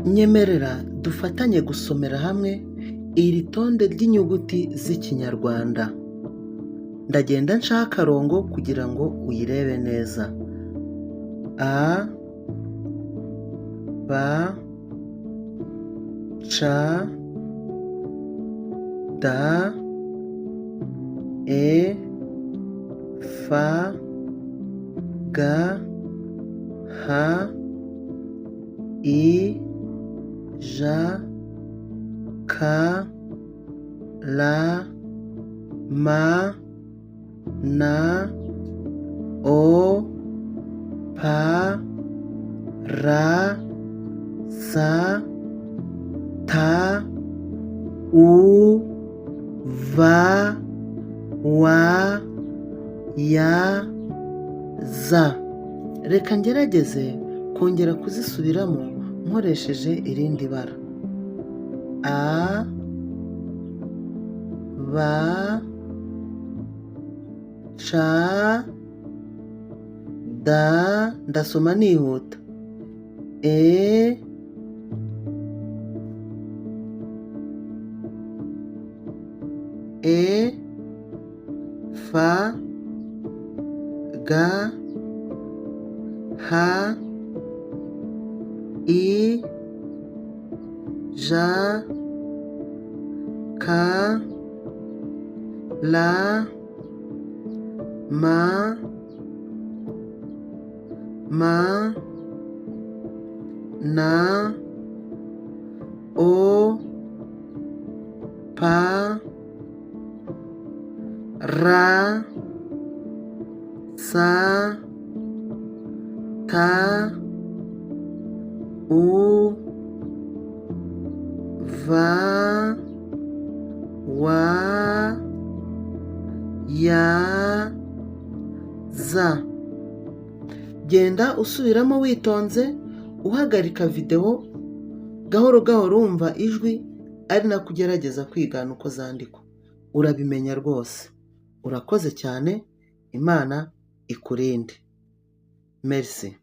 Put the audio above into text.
Nyemerera dufatanye gusomera hamwe iri tonde ry'inyuguti z'Ikinyarwanda. Ndagenda ncaho akarongo kugira ngo uyirebe neza. A, B, C, D, E, F, G, H, I, J, K, L, M, N, O, P, R, S, T, U, V, W, Y, Z. Reka ngerageze kongera kuzisubiramo nkoresheje irindi bara. A, B, C, D, ndasoma nihuta, E, E, F, G, H, I, J, K, L, M, M, N, O, P, R, S, T, U, V, W, Y, Z. Genda usubiramo witonze, uhagarika videwo gahoro gahoro, wumva ijwi ari nako ugerageza kwigana uko zandikwa. Urabimenya rwose. Urakoze cyane, Imana ikurinde. Merci.